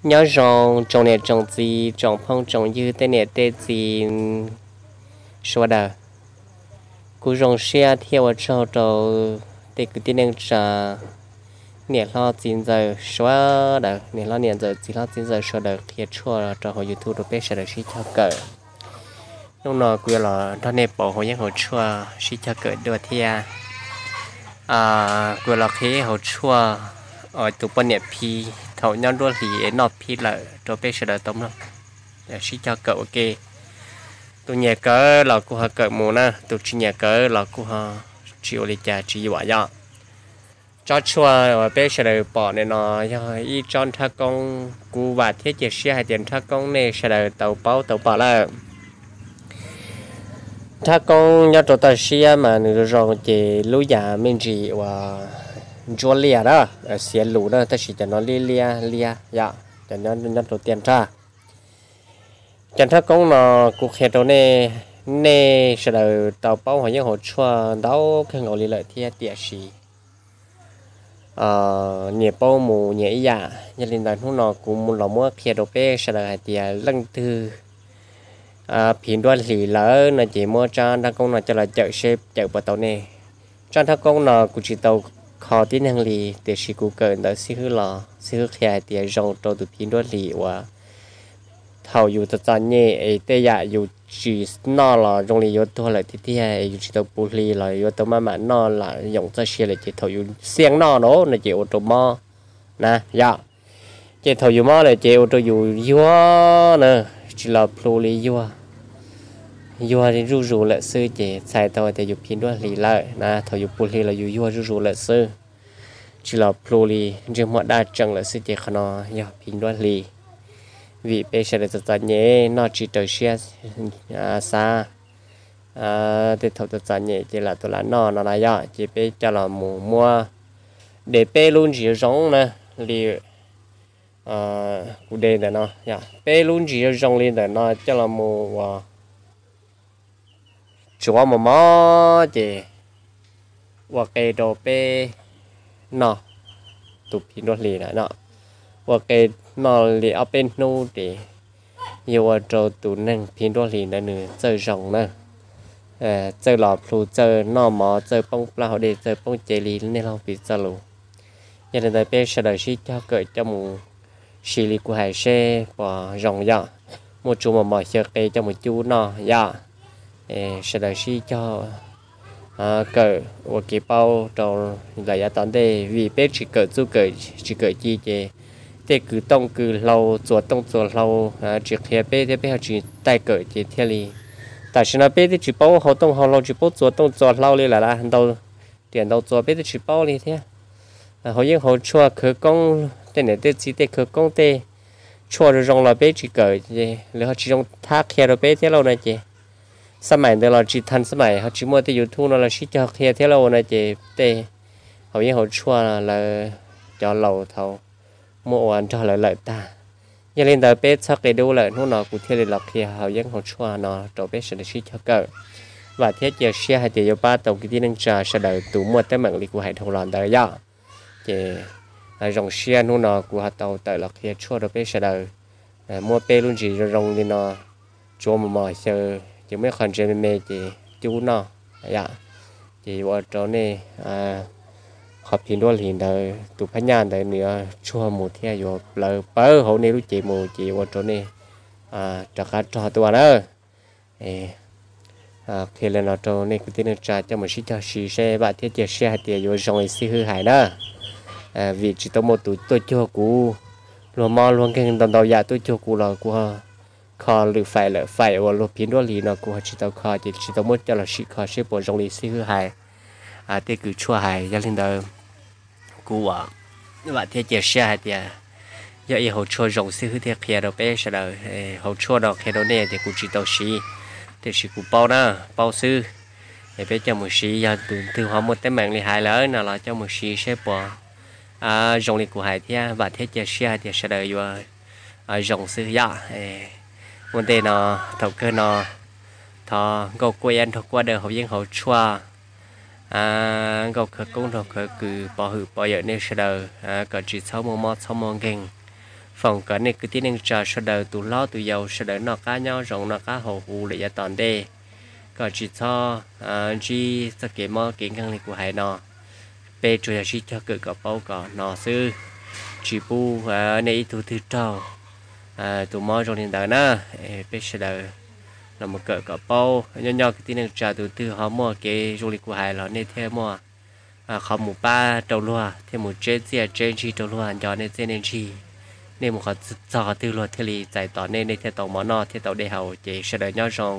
Nyob zoo tsoom niam tsoom txiv tsoom phooj tsoom ywg tej niam tej txiv sawv daws. Kuv zoo siab thiab ua tsaug rau tej kwv tij neej tsa, niam hlob txiv ntxawm sawv daws, niam hlob niam ntxawm txiv hlob txiv ntxawm sawv daws qhia tshuaj rau hauv YouTube rau peb sawv daws sib cog kawm. Hnub no kuv yuav los nrog nej pauv hauv yeeb hauv tshuaj sib cog kawm dua thiab. Kuv yuav los qhia hauv tshuaj tus poj niam phi thaum nyob nruab hlis es noj phi lawm rau peb sawv daws tau mloog sib cog kawm ua ke. Tus nyiam kawm los kuj ho kawm mus na, tus tsis nyiam kawm los kuj ho tsis ua li cas tsis yuam yom. Tsob tshuaj uas peb sawv daws pom nim no yog ib tsob nrhab koob, kuv vam thiab cia siab hais tias nrhab koob nej sawv daws tau paub tau pom lawm. Nrhab koob nyob rau toj siab mas nws zoo zoo ces lub yam me ntsis uas ntsuab liaj na, xiav lus na, tab sis cov no liab liab liab yom, cov nyob rau tiaj nrag. Cov nrhab koob no kuv qhia rau nej, nej sawv daws tau paub hauv yeeb hauv tshuaj ntau kawg nkaus li lawm thiab tiam sis nyias paub mus nyias ib yam. Yog li ntawd hnub no kuv los muab qhia rau peb sawv daws hais tias leej twg phiv nruab hlis lawm no ces muab tsob nrhab koob no coj los cawm seb cawm puas tau nej. Tsob nrhab koob no kuv tsis tau kho tib neeg li, tiam sis kuv kawm ntawm xib hwb los xib hwb qhia hais tias zoo rau tus phiv nruab hlis uas thaum yus txom txom nyem es tej yam yus tsis noj los zoo li yuav tuag lawm tiag tiag es yus tsis tau puv hli los yuav tau maj mam noj lam yoom txoj sia lawm ces thaum yus xiaj noj no no ces ua rau mob na yom. Ces thaum yus mob lawm ces ua rau yus yuag na, tsis los plhu li yuag, yuag zuj zus lawm xwb ces txhais tau tias yus phiv nruab hlis lawm na. Thaum yus puv hli los yus yuag zuj zus lawm xwb, tsis los plhu li, ntsej muag daj tsees lawm xwb ces qhov no yog phiv nruab hlis. Vim peb sawv daws txom txom nyem noj tsis raws siab xav, tej thaum txom txom nyem ces lam tuaj lam noj no na yom, ces peb coj los mus muab de peb lub ntsis zoo zoo na, li kuv de ntawm no, peb lub ntsis zoo zoo li ntawm no coj los mus ua tsuav mos mos ces ua qe rau peb noj tus phiv nruab hlis na no. Ua qe noj li ob peb hnub ces yog ua rau tus neeg phiv nruab hlis ntawd nws txawj zoo na, txawj los plhu, txawj noj mov, txawj poob plab hauv dej, txawj poob cev li nej laug piv txoj lus. Yog li ntawd peb sawv daws sib cog kawm coj mus siv li kuv hais seb puas zoo yom. Muaj tsuav mos mos xyaw qe coj mus cub noj yom. Sawv daws sib cog kawm ua kev paub rau lawm yav tom ntej, vim peb tsis kawm txuj kawm tsis kawm ci ces tej kws tooj kws hlau, txuas tooj txuas hlau tsis qhia peb thiab peb ho tsis taij kawm ces thiaj li tam sim no peb twb tsis paub hau tooj hau hlau, tsis paub txuas tooj txuas hlau li lawm, ntau riam ntau txuas peb twb tsis paub li thiab. Hauv yeeb hauv tshuaj khawv koob, tej niam tej txiv tej khawv koob tej tshuaj zoo zoo los peb tsis kawm, lawv ho tsis zoo thab qhia rau peb thiab lauj no ces xab maim ntawd los tsis tha xab maim, ho tsis muaj tej YouTube no los sib cog qhia thiab lauj no ces tej hauv yeeb hauv tshuaj lawv cov laus thaud muab ua nrog lawv lawm tag. Yog li ntawd peb txhob qia dub lawm, hnub no kuv thiaj li los qhia hauv yeeb hauv tshuaj no rau peb sawv daws sib cog kawm. Vam thiab cia siab hais tias yuav pab tau kwv tij neej tsa sawv daws tus muaj teeb meem li kuv hais dhau los ntawd yom. Ces zoo siab hnub no kuv ho tau tawm los qhia tshuaj rau peb sawv daws, muab peb lub ntsis zoo zoo li no tsuav mos mos xyaw, ces muab ib qho ntsev me me ces cub noj yom. Ces yuav ua rau nej qhov phiv nruab hlis ntawd, tus phab nyaj ntawd nws yuav tsuag mus thiab yuav plawv pawv hauv nej lub cev mus ces yuav ua rau nej rov qab rog tuaj na. Qhia li no rau nej kwv tij neej tsa coj mus sib cog siv seb, vam thiab cia siab hais tias yuav zoo li xib hwb hais na. Vim tsis tau muaj tus tuaj cuag kuv, luag mob luag nkeeg ntau ntau yam tuaj cuag kuv los kuv kho lwm faim lawm, faim uas luag phiv nruab hlis no kuv ho tsis tau kho ces tsis tau muab coj los sim kho seb puas zoo li xib hwb hais, tej kws tshuaj hais. Yog li ntawd kuv vam thiab cia siab hais tias yog ib hauv tshuaj zoo xib hwb thiaj qhia rau peb sawv daws. Hauv tshuaj no qhia rau nej tias kuv tsis tau siv, tiam sis kuv paub na, paub xwb. Es peb coj mus siv, yog tus twg ho muaj teeb meem li hais lawm no los coj mus siv seb puas zoo li kuv hais thiab, vam thiab cia siab hais tias sawv daws yuav zoo xwb yom. Ua ntej no, thaum kawg no, thov nkauj kuab iab nraug kuab daw hauv yeeb hauv tshuaj, nkauj khawv koob nraug khawv kws pov hwm pov yawm nej sawv daws kom tsis txhob muaj mob txhob muaj nkeeg, Foom kom nej kwv tij neej tsa sawv daws tus hlob tus yau sawv daws noj qab nyob zoo noj qab haus huv lawm yav tom ntej, kom tsis txhob ntsib txoj kev mob kev nkeeg li kuv hais no. Peb tsuas yog sib cog kawm kom paub kom hnov xwb, tsis pub nej ib tug twg raug tus mob zoo li ntawd na. Peb sawv daws los kawm kom paub, nyob nyob kwv tij neej tsa tus twg ho muaj kev zoo li kuv hais los nej thiaj muaj qhov mus pab rau luag, thiaj mus tseb txiaj tseb ntsig rau luag nco nej txiaj nej ntsig. Nej mus qhov txog qhov twg luag thiaj li txais tos nej, nej thiaj tau mov noj thiaj tau dej haus. Ces sawv daws nyob zoo,